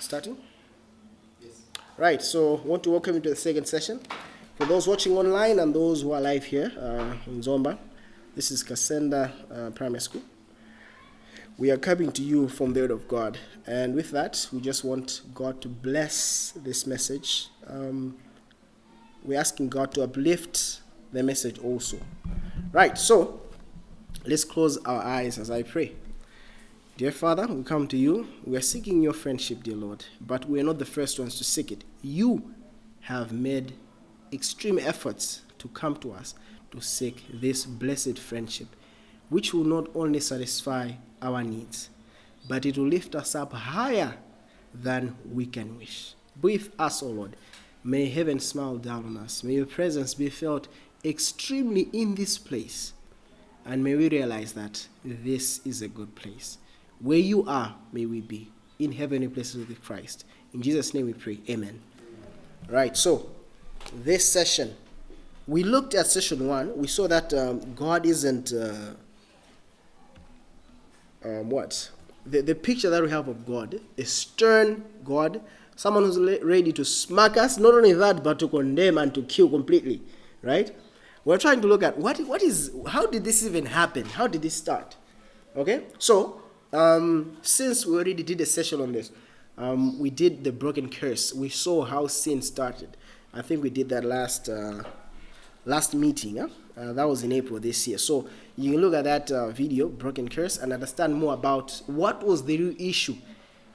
Starting? Yes. Right, so I want to welcome you to the second session. For those watching online and those who are live here in Zomba, this is Kasenda Primary School. We are coming to you from the Word of God. And with that, we just want God to bless this message. We're asking God to uplift the message also. Right, so let's close our eyes as I pray. Dear Father, we come to you. We are seeking your friendship, dear Lord, but we are not the first ones to seek it. You have made extreme efforts to come to us to seek this blessed friendship, which will not only satisfy our needs, but it will lift us up higher than we can wish. Breathe us, O Lord. May heaven smile down on us. May your presence be felt extremely in this place. And may we realize that this is a good place. Where you are, may we be. In heavenly places with Christ. In Jesus' name we pray. Amen. Right, so this session, we looked at session 1. We saw that God isn't, the picture that we have of God, a stern God, someone who's ready to smack us, not only that, but to condemn and to kill completely, right? We're trying to look at how did this even happen? How did this start? Okay, so since we already did a session on this, we did the broken curse. We saw how sin started. I think we did that last meeting. That was in April this year. So you can look at that video, broken curse, and understand more about what was the real issue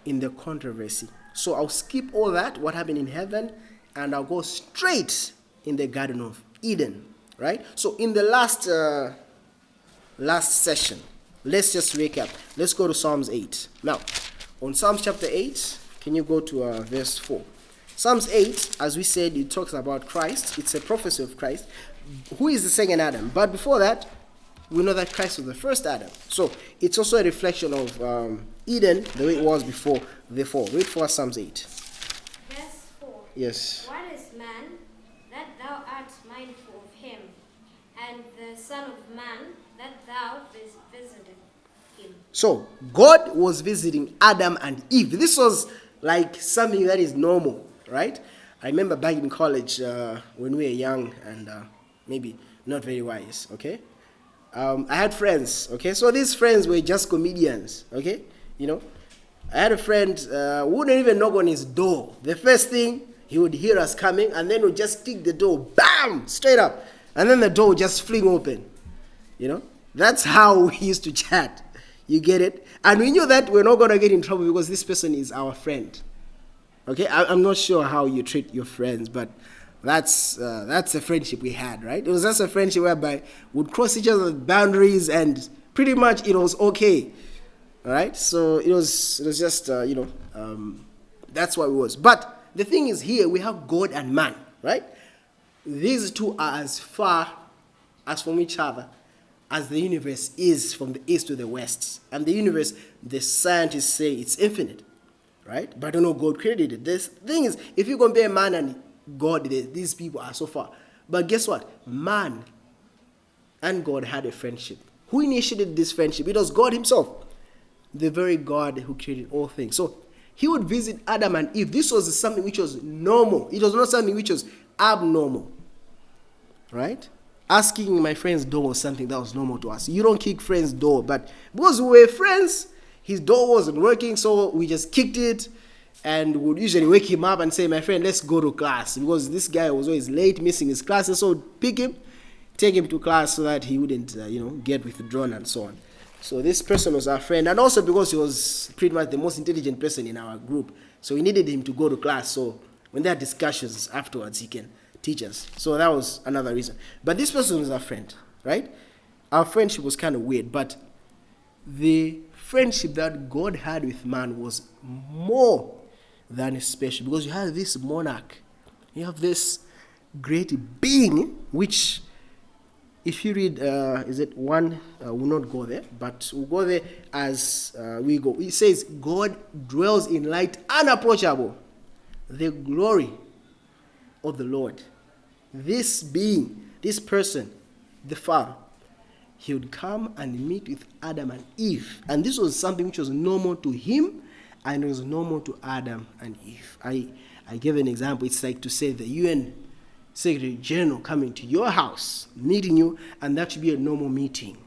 in the controversy. So I'll skip all that, what happened in heaven, and I'll go straight in the Garden of Eden. Right? So in the last session, let's just recap. Let's go to Psalms 8. Now, on Psalms chapter 8, can you go to verse 4? Psalms 8, as we said, it talks about Christ. It's a prophecy of Christ, who is the second Adam. But before that, we know that Christ was the first Adam. So it's also a reflection of Eden, the way it was before the fall. Read for us Psalms 8. Verse 4. Yes. What is man that thou art mindful of him, and the Son of Man that thou visited him? So God was visiting Adam and Eve. This was like something that is normal, right? I remember back in college when we were young and maybe not very wise, okay? I had friends, okay? So these friends were just comedians, okay? You know, I had a friend who wouldn't even knock on his door. The first thing, he would hear us coming and then would just kick the door, bam, straight up. And then the door would just fling open, you know? That's how we used to chat. You get it? And we knew that we're not going to get in trouble because this person is our friend. Okay? I'm not sure how you treat your friends, but that's a friendship we had, right? It was just a friendship whereby we'd cross each other's boundaries and pretty much it was okay. All right? So it was just, that's what it was. But the thing is here, we have God and man, right? These two are as far as from each other as the universe is from the east to the west. And the universe, the scientists say it's infinite, right? But I don't know, God created it. The thing is, if you compare man and God, these people are so far. But guess what? Man and God had a friendship. Who initiated this friendship? It was God himself, the very God who created all things. So he would visit Adam and Eve. This was something which was normal. It was not something which was abnormal, right? Asking my friend's door was something that was normal to us. You don't kick friend's door, but because we were friends, his door wasn't working, so we just kicked it and would usually wake him up and say, my friend, let's go to class, because this guy was always late, missing his classes, so pick him, take him to class so that he wouldn't, get withdrawn and so on. So this person was our friend, and also because he was pretty much the most intelligent person in our group, so we needed him to go to class, so when there are discussions afterwards, he can teach us. So that was another reason. But this person was our friend, right? Our friendship was kind of weird, but the friendship that God had with man was more than special, because you have this monarch, you have this great being, which if you read, is it 1, we'll not go there, but we'll go there as we go. It says, God dwells in light unapproachable, the glory of the Lord. This being, this person, the Father, he would come and meet with Adam and Eve. And this was something which was normal to him and it was normal to Adam and Eve. I gave an example. It's like to say the UN Secretary General coming to your house, meeting you, and that should be a normal meeting.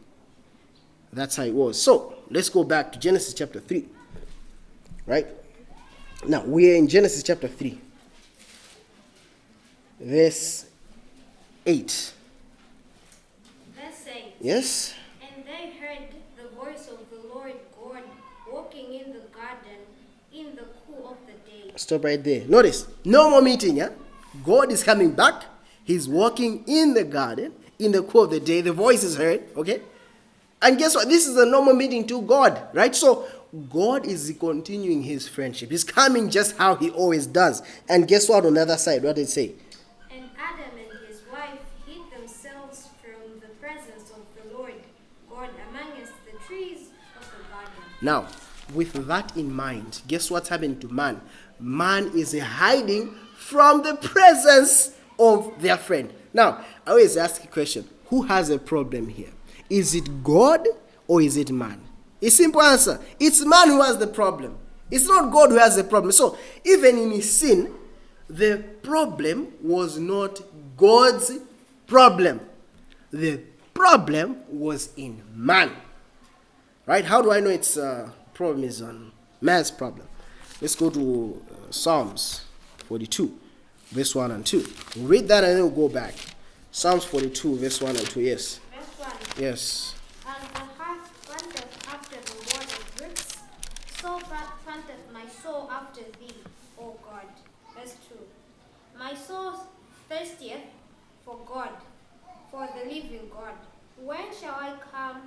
That's how it was. So let's go back to Genesis chapter 3. Right? Now, we are in Genesis chapter 3. Verse 8. Verse 8. Yes? And they heard the voice of the Lord God walking in the garden in the cool of the day. Stop right there. Notice, no more meeting, yeah? God is coming back. He's walking in the garden in the cool of the day. The voice is heard, okay? And guess what? This is a normal meeting to God, right? So God is continuing his friendship. He's coming just how he always does. And guess what on the other side? What did it say? And Adam and his wife hid themselves from the presence of the Lord God amongst the trees of the garden. Now, with that in mind, guess what's happening to man? Man is hiding from the presence of their friend. Now, I always ask a question. Who has a problem here? Is it God or is it man? A simple answer. It's man who has the problem. It's not God who has the problem. So, even in his sin, the problem was not God's problem. The problem was in man. Right? How do I know its problem is on man's problem? Let's go to Psalms 42, verse 1 and 2. We'll read that and then we'll go back. Psalms 42, verse 1 and 2. Yes. Verse 1. Yes. And the heart panteth after the water brooks, so panteth my soul after thee, O God. Verse 2. My soul thirsteth for God, for the living God. When shall I come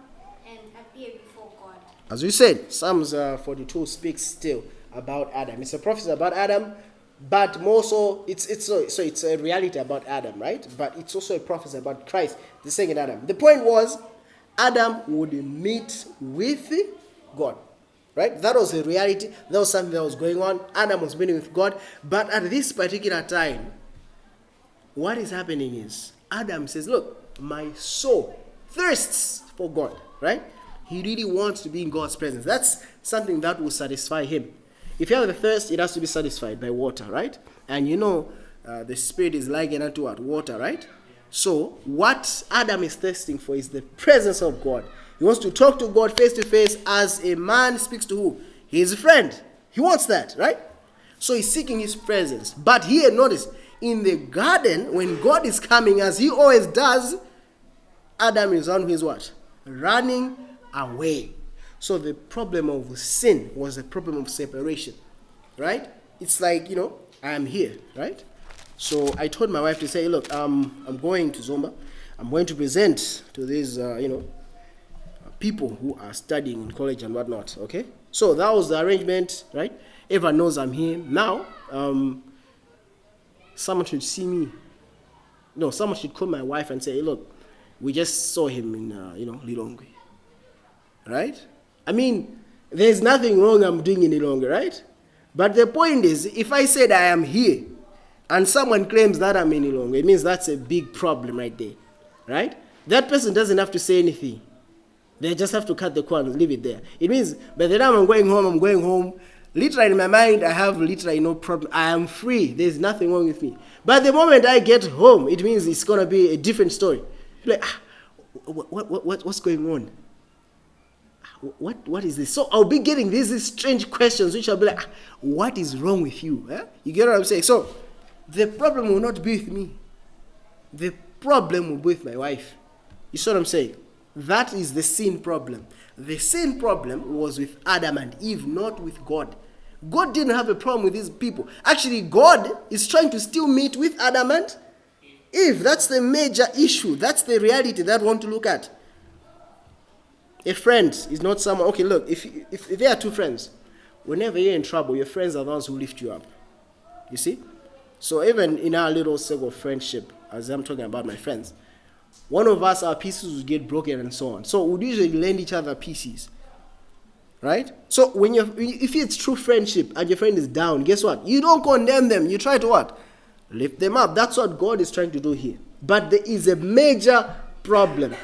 and appear before God? As we said, Psalms 42 speaks still about Adam. It's a prophecy about Adam, but more so, it's a reality about Adam, right? But it's also a prophecy about Christ, the second Adam. The point was, Adam would meet with God, right? That was a reality. That was something that was going on. Adam was meeting with God, but at this particular time, what is happening is, Adam says, look, my soul thirsts for God, right? He really wants to be in God's presence. That's something that will satisfy him. If you have the thirst, it has to be satisfied by water, right? And you know, the spirit is likened unto what? Water, right? So, what Adam is thirsting for is the presence of God. He wants to talk to God face to face as a man speaks to who? His friend. He wants that, right? So, he's seeking his presence. But here, notice, in the garden, when God is coming, as he always does, Adam is on his what? Running away. So the problem of sin was a problem of separation, right? It's like, I am here, right? So I told my wife to say, look, I'm going to Zomba. I'm going to present to these, people who are studying in college and whatnot, okay? So that was the arrangement, right? Everyone knows I'm here. Now, someone should see me. No, someone should call my wife and say, hey, look, we just saw him in, Lilongwe. Right? I mean, there's nothing wrong I'm doing in Lilongwe, right? But the point is, if I said I am here, and someone claims that I'm in Lilongwe, it means that's a big problem right there. Right? That person doesn't have to say anything. They just have to cut the call and leave it there. It means, by the time I'm going home. Literally in my mind, I have literally no problem. I am free. There's nothing wrong with me. But the moment I get home, it means it's going to be a different story. Like, what's going on? What is this? So I'll be getting these strange questions, which I'll be like, what is wrong with you? Eh? You get what I'm saying? So the problem will not be with me. The problem will be with my wife. You see what I'm saying? That is the sin problem. The sin problem was with Adam and Eve, not with God. God didn't have a problem with these people. Actually, God is trying to still meet with Adam and Eve. That's the major issue. That's the reality that we want to look at. A friend is not someone. Okay, look, if there are two friends, whenever you're in trouble, your friends are the ones who lift you up. You see? So even in our little circle of friendship, as I'm talking about my friends, one of us, our pieces would get broken and so on. So we'd usually lend each other pieces. Right? So if it's true friendship and your friend is down, guess what? You don't condemn them. You try to what? Lift them up. That's what God is trying to do here. But there is a major problem.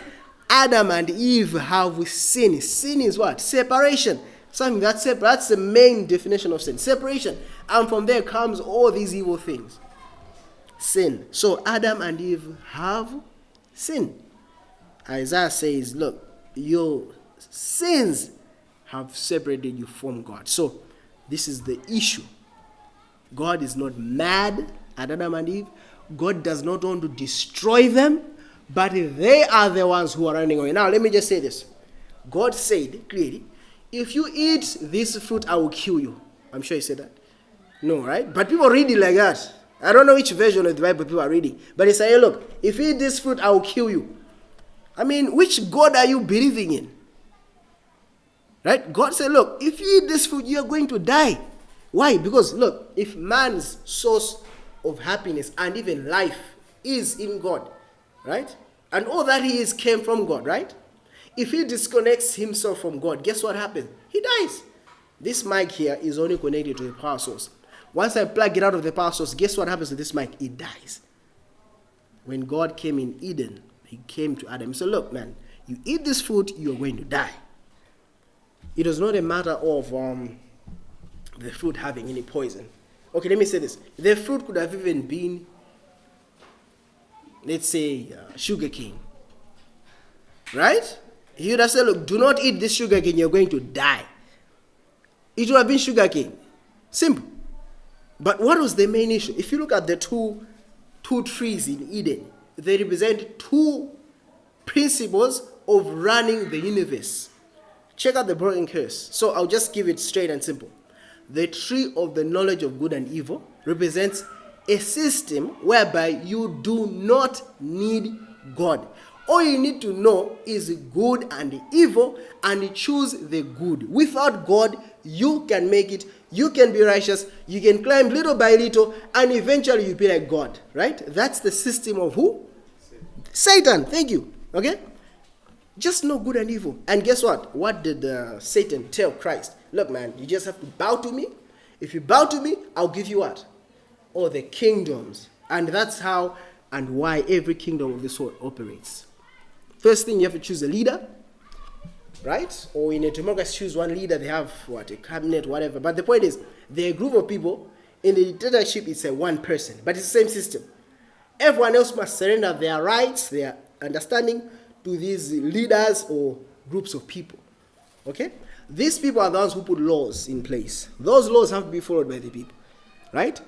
Adam and Eve have sin. Sin is what? Separation. Something that's separate. That's the main definition of sin. Separation. And from there comes all these evil things. Sin. So Adam and Eve have sinned. Isaiah says, look, your sins have separated you from God. So this is the issue. God is not mad at Adam and Eve. God does not want to destroy them, but they are the ones who are running away. Now, let me just say this. God said clearly, if you eat this fruit, I will kill you. I'm sure he said that. No, right? But people read it like that. I don't know which version of the Bible people are reading. But he said, hey, look, if you eat this fruit, I will kill you. I mean, which God are you believing in? Right? God said, look, if you eat this fruit, you are going to die. Why? Because, look, if man's source of happiness and even life is in God, right? And all that he is came from God, right? If he disconnects himself from God, guess what happens? He dies. This mic here is only connected to the power source. Once I plug it out of the power source, guess what happens to this mic? It dies. When God came in Eden, he came to Adam. He said, look, man, you eat this fruit, you're going to die. It was not a matter of the fruit having any poison. Okay, let me say this. The fruit could have even been, let's say, sugar cane. Right? He would have said, look, do not eat this sugar cane, you're going to die. It would have been sugar cane. Simple. But what was the main issue? If you look at the two trees in Eden, they represent two principles of running the universe. Check out the broken curse. So I'll just give it straight and simple. The tree of the knowledge of good and evil represents a system whereby you do not need God. All you need to know is good and evil, and choose the good. Without God, you can make it. You can be righteous. You can climb little by little, and eventually you'll be like God. Right? That's the system of who? Satan. Thank you. Okay? Just know good and evil. And guess what? What did Satan tell Christ? Look, man, you just have to bow to me. If you bow to me, I'll give you what? All the kingdoms. And that's how and why every kingdom of this world operates. First thing, you have to choose a leader, right? Or in a democracy, choose one leader. They have what, a cabinet, whatever. But the point is, they're a group of people. In the dictatorship, it's a one person, but it's the same system. Everyone else must surrender their rights, their understanding to these leaders or groups of people. Okay? These people are the ones who put laws in place. Those laws have to be followed by the people, right?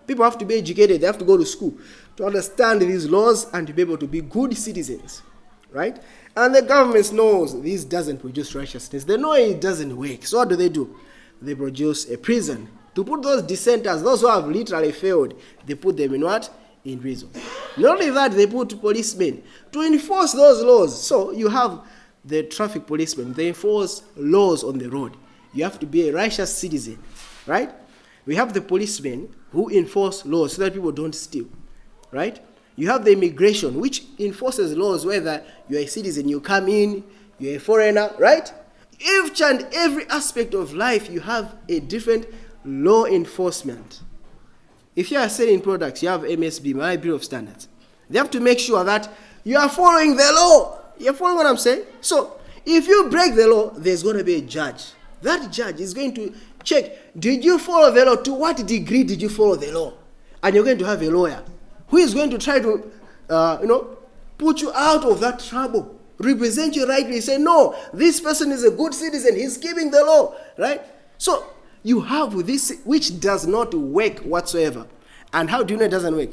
People have to be educated. They have to go to school to understand these laws and to be able to be good citizens. Right? And the government knows this doesn't produce righteousness. They know it doesn't work. So what do? They produce a prison. To put those dissenters, those who have literally failed, they put them in what? In prison. Not only that, they put policemen to enforce those laws. So you have the traffic policemen. They enforce laws on the road. You have to be a righteous citizen. Right? We have the policemen who enforce laws so that people don't steal. Right? You have the immigration, which enforces laws whether you're a citizen, you come in, you're a foreigner, right? Each and every aspect of life, you have a different law enforcement. If you are selling products, you have MSB, My Bureau of Standards. They have to make sure that you are following the law. You're following what I'm saying? So, if you break the law, there's going to be a judge. That judge is going to check, did you follow the law? To what degree did you follow the law? And you're going to have a lawyer who is going to try to, put you out of that trouble, represent you rightly, say, no, this person is a good citizen, he's keeping the law, right? So you have this, which does not work whatsoever. And how do you know it doesn't work?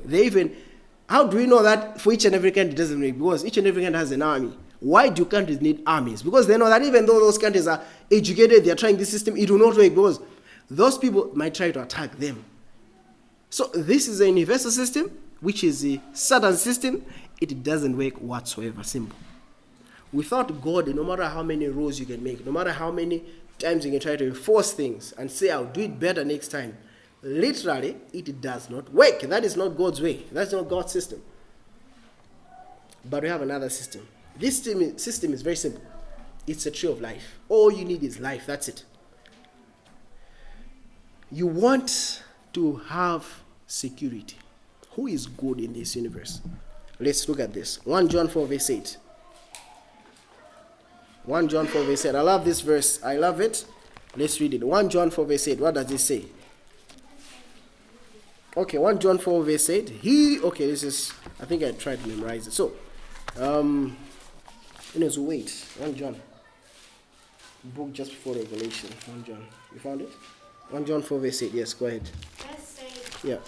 How do we know that for each and every country it doesn't work? Because each and every country has an army. Why do countries need armies? Because they know that even though those countries are educated, they are trying this system, it will not work because those people might try to attack them. So this is a universal system, which is a Saturn system. It doesn't work whatsoever. Simple. Without God, no matter how many rules you can make, no matter how many times you can try to enforce things and say, I'll do it better next time, literally, it does not work. That is not God's way. That's not God's system. But we have another system. This system is very simple. It's a tree of life. All you need is life. That's it. You want to have security. Who is good in this universe? Let's look at this. 1 John 4 verse 8. 1 John 4 verse 8. I love this verse. I love it. Let's read it. 1 John 4 verse 8. What does it say? Okay, 1 John 4 verse 8. This is, I think I tried to memorize it. So, wait. 1 John. Book just before Revelation. 1 John. You found it? 1 John 4 verse 8. Yes, go ahead. Verse 8. Yeah.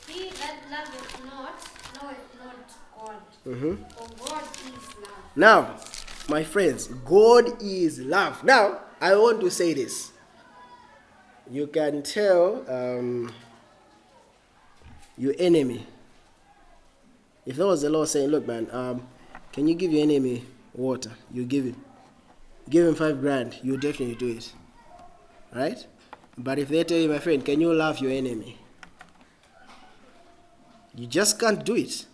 He that loveth not, knoweth not God. For God is love. Now, my friends, God is love. Now, I want to say this. You can tell your enemy. If that was the Lord saying, look, man, can you give your enemy water? You give him. Give him $5,000, you definitely do it. Right? But if they tell you, my friend, can you love your enemy? You just can't do it.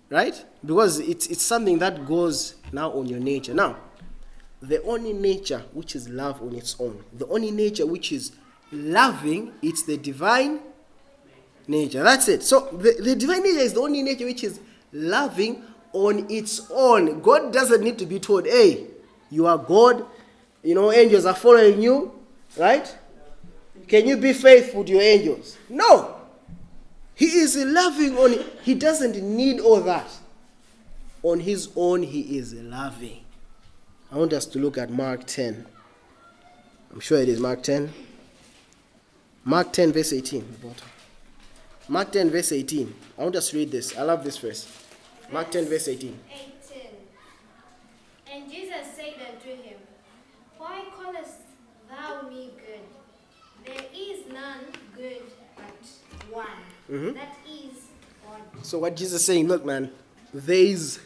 Right? Because it's something that goes now on your nature. Now, the only nature which is love on its own, the only nature which is loving, it's the divine nature. That's it. So the divine nature is the only nature which is loving on its own. God doesn't need to be told, hey, you are God. Angels are following you. Right? Can you be faithful to your angels? No. He is loving on it. He doesn't need all that. On his own, he is loving. I want us to look at Mark 10. I'm sure it is Mark 10. Mark 10 verse 18. Mark 10 verse 18. I want us to read this. I love this verse. Mark 10 verse 18. 18. And Jesus said unto him, why callest thou me good? There is none good but one. That is God. So what Jesus is saying, look, man, there is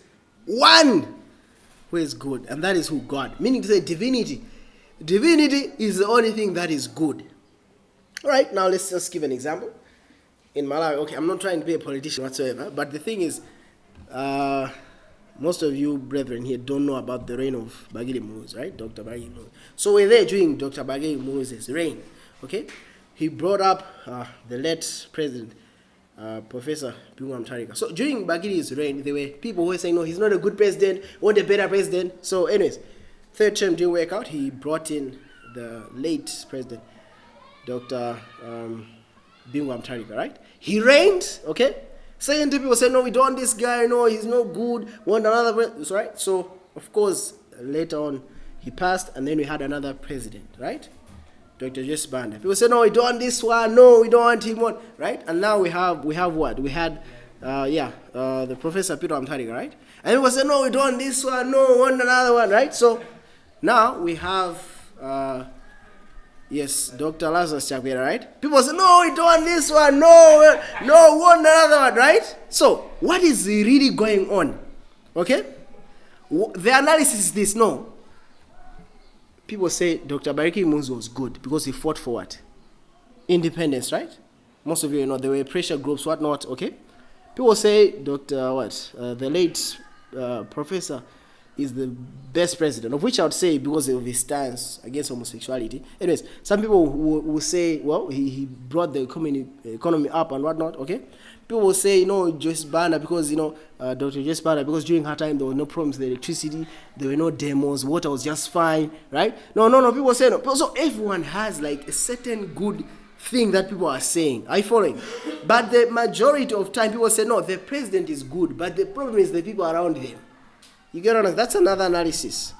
one who is good, and that is who? God. Meaning to say divinity. Divinity is the only thing that is good. All right, now let's just give an example. In Malawi, okay, I'm not trying to be a politician whatsoever, but the thing is, most of you brethren here don't know about the reign of Bagili Muruzi, right? Dr. Bagili Muruzi. So we're there during Dr. Bagili Muruzi's reign, okay? He brought up the late president, Professor Bingu Mutharika. So during Bagili's reign, there were people who were saying, no, he's not a good president, want a better president. So anyways, third term didn't work out. He brought in the late president, Dr. Bingu Mutharika, right? He reigned, okay? Second people say, no, we don't want this guy, no, he's no good, want another president, right? So, of course, later on, he passed, and then we had another president, right? Dr. Jess Banda. People say, no, we don't want this one, no, we don't want him one, right? And now we have what? We had, the Professor Peter Mutharika, right? And people say, no, we don't want this one, no, we want another one, right? So, now we have, yes, Dr. Lazarus Chakwera, right? People say, no, we don't want this one, no, we want another one, right? So, what is really going on? Okay? The analysis is this, no. People say Dr. Bariki Muzi was good because he fought for what? Independence, right? Most of you know there were pressure groups, whatnot, okay? People say the late professor is the best president, of which I would say because of his stance against homosexuality. Anyways, some people will say, well, he brought the economy up and whatnot, okay? People will say, Joyce Banda, because, Dr. Joyce Banda, because during her time there were no problems with electricity, there were no demos, water was just fine, right? No, people say no. So everyone has like a certain good thing that people are saying. Are you following? But the majority of time people say, no, the president is good, but the problem is the people around him. You get on? That's another analysis.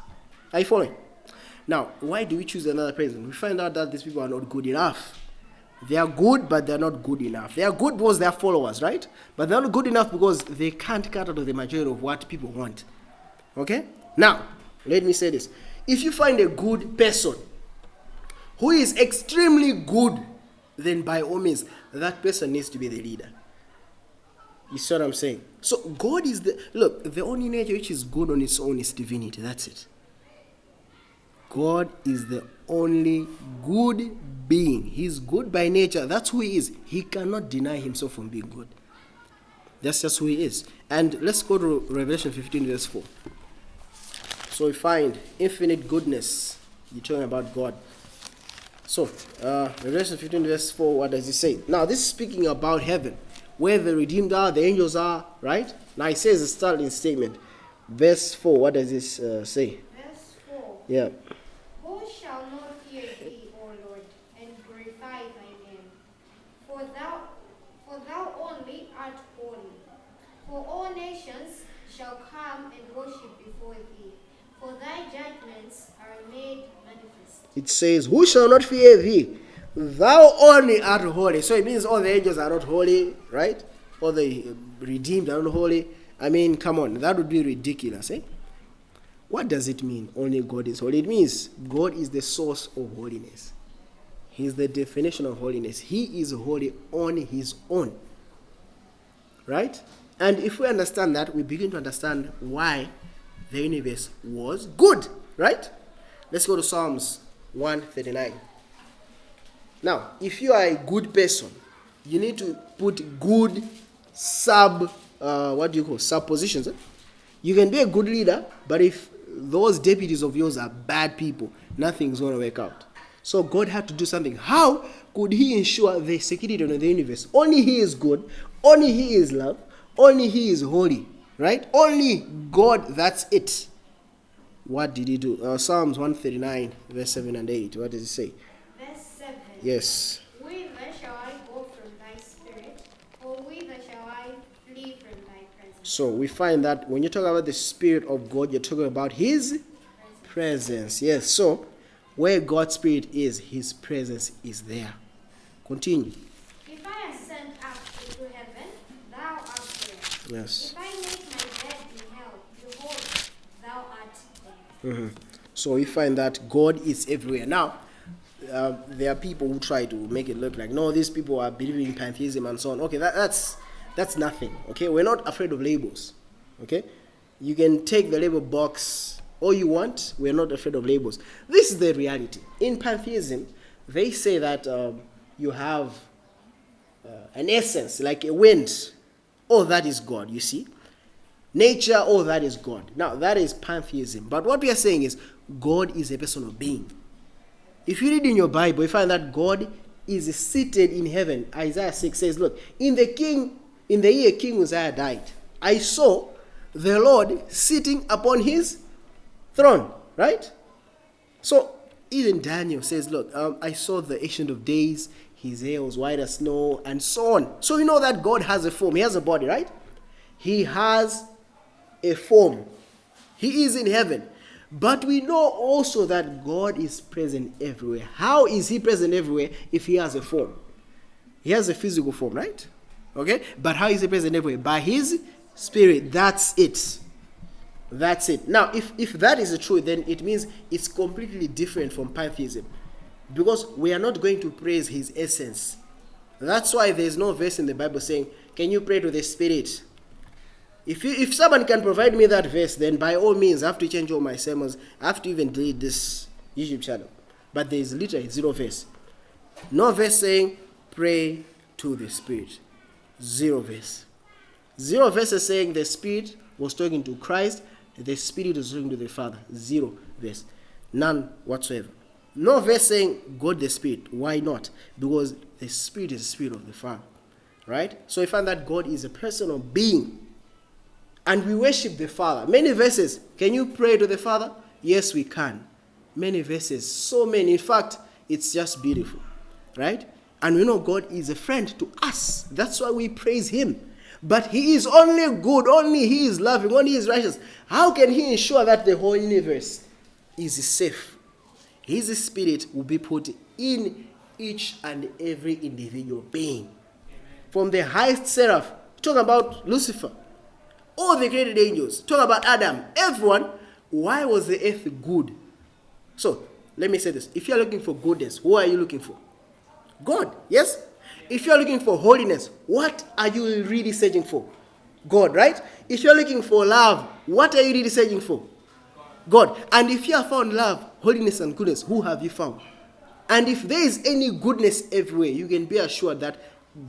Are you following? Now, why do we choose another president? We find out that these people are not good enough. They are good, but they're not good enough. They are good because they are followers, right? But they're not good enough because they can't cut out of the majority of what people want. Okay? Now, let me say this. If you find a good person who is extremely good, then by all means, that person needs to be the leader. You see what I'm saying? So God is the only nature which is good on its own is divinity. That's it. God is the only good being. He's good by nature. That's who he is. He cannot deny himself from being good. That's just who he is. And let's go to Revelation 15 verse 4. So we find infinite goodness. You're talking about God. So, Revelation 15 verse 4, what does it say? Now, this is speaking about heaven, where the redeemed are, the angels are, right? Now, it says a startling statement. Verse 4, what does this say? Verse 4. Yeah. Who shall not fear for thou only art holy. For all nations shall come and worship before thee, for thy judgments are made manifest. It says, who shall not fear thee? Thou only art holy. So it means all the angels are not holy, right? All the redeemed are not holy. I mean, come on, that would be ridiculous, eh? What does it mean, only God is holy? It means God is the source of holiness. He is the definition of holiness. He is holy on his own. Right? And if we understand that, we begin to understand why the universe was good. Right? Let's go to Psalms 139. Now, if you are a good person, you need to put good suppositions. Eh? You can be a good leader, but if those deputies of yours are bad people, nothing's going to work out. So God had to do something. How could he ensure the security of the universe? Only he is good. Only he is love. Only he is holy. Right? Only God, that's it. What did he do? Psalms 139, verse 7 and 8. What does it say? Verse 7. Yes. Whither shall I go from thy spirit? Or whither shall I flee from thy presence? So we find that when you talk about the Spirit of God, you're talking about his presence. Yes. So where God's Spirit is, his presence is there. Continue. If I ascend up into heaven, thou art there. Yes. If I make my bed in hell, behold, thou art there. Mm-hmm. So we find that God is everywhere. Now, there are people who try to make it look like, no, these people are believing in pantheism and so on. Okay, that's nothing. Okay, we're not afraid of labels. Okay, you can take the label box all you want. We're not afraid of labels. This is the reality. In pantheism, they say that you have an essence, like a wind. Oh, that is God, you see. Nature, oh, that is God. Now, that is pantheism. But what we are saying is, God is a personal being. If you read in your Bible, you find that God is seated in heaven. Isaiah 6 says, look, in the year King Uzziah died, I saw the Lord sitting upon his throne, right? So even Daniel says, look, I saw the Ancient of Days, his hair was white as snow, and so on. So you know that God has a form. He has a body, right? He has a form. He is in heaven. But we know also that God is present everywhere. How is he present everywhere if he has a form? He has a physical form, right? Okay? But how is he present everywhere? By his Spirit. That's it. That's it. Now, if that is the truth, then it means it's completely different from pantheism. Because we are not going to praise his essence. That's why there's no verse in the Bible saying, can you pray to the Spirit? If someone can provide me that verse, then by all means, I have to change all my sermons. I have to even delete this YouTube channel. But there is literally zero verse. No verse saying, pray to the Spirit. Zero verse. Zero verse saying the Spirit was talking to Christ, the Spirit was talking to the Father. Zero verse. None whatsoever. No verse saying God the Spirit. Why not? Because the Spirit is the Spirit of the Father. Right? So we find that God is a personal being. And we worship the Father. Many verses. Can you pray to the Father? Yes, we can. Many verses. So many. In fact, it's just beautiful. Right? And we know God is a friend to us. That's why we praise him. But he is only good. Only he is loving. Only he is righteous. How can he ensure that the whole universe is safe? His Spirit will be put in each and every individual being. From the highest seraph. Talk about Lucifer. All the created angels. Talk about Adam. Everyone. Why was the earth good? So, let me say this. If you are looking for goodness, who are you looking for? God. Yes? If you are looking for holiness, what are you really searching for? God, right? If you are looking for love, what are you really searching for? God. And if you have found love, holiness, and goodness, who have you found? And if there is any goodness everywhere, you can be assured that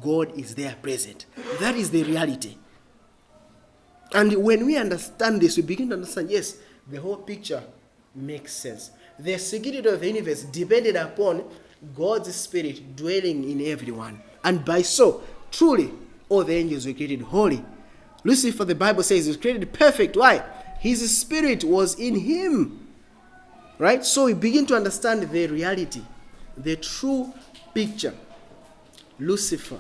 God is there present. That is the reality. And when we understand this, we begin to understand, yes, the whole picture makes sense. The security of the universe depended upon God's Spirit dwelling in everyone. And by so, truly, all the angels were created holy. Lucifer, the Bible says, was created perfect. Why? His Spirit was in him. Right? So we begin to understand the reality, the true picture. Lucifer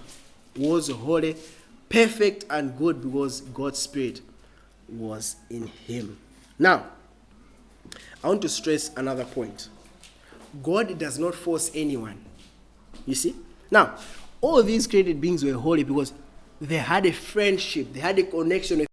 was holy, perfect, and good because God's Spirit was in him. Now, I want to stress another point. God does not force anyone. You see? Now, all these created beings were holy because they had a friendship, they had a connection with